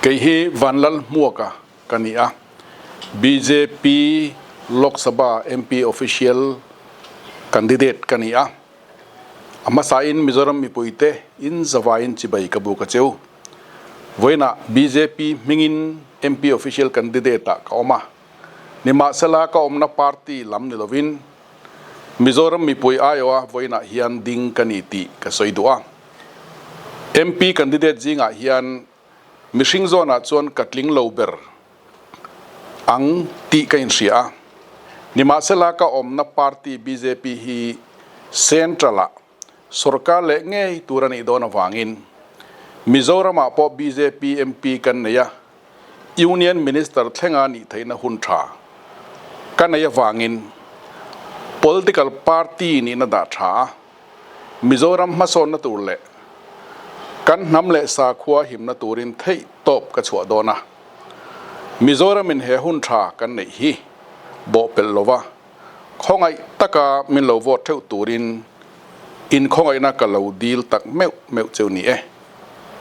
Kei hi Vanlalhmuaka ka ni a, bjp Lok Sabha MP official candidate ka ni a. A hmasain Mizoram mipuite in zavaiin chibai ka buk a cheu. Vawiinah bjp hmingin MP official candidate ah ka awm a. Nimahsela ka awmna party lam ni lovin Mizoram mipui aiawha vawiinah hian ding ka ni tih ka sawi duh a. MP candidate zingah hian mihring zawnah chuan ka tling lo ber ang tih ka inhria a. Nimahsela ka awmna party bjp hi Central-ah sorkar leh ngei tur a nih dawn avangin Mizoramah pawh bjp MP kan nei a, Union Minister thlenga nih theihna hun tha ka nei avangin Political Party nihna dah tha a, Mizoram hmasawnna tur leh kan hnam leh sakhua himna turin theih tawp ka chhuah dawn a. Mizoramin he hun tha kan neih hi bawhpelh lova khawngaih taka min lo vote theuh turin inkhawngaihna ka lo dil tak meuh meuh cheu ni e.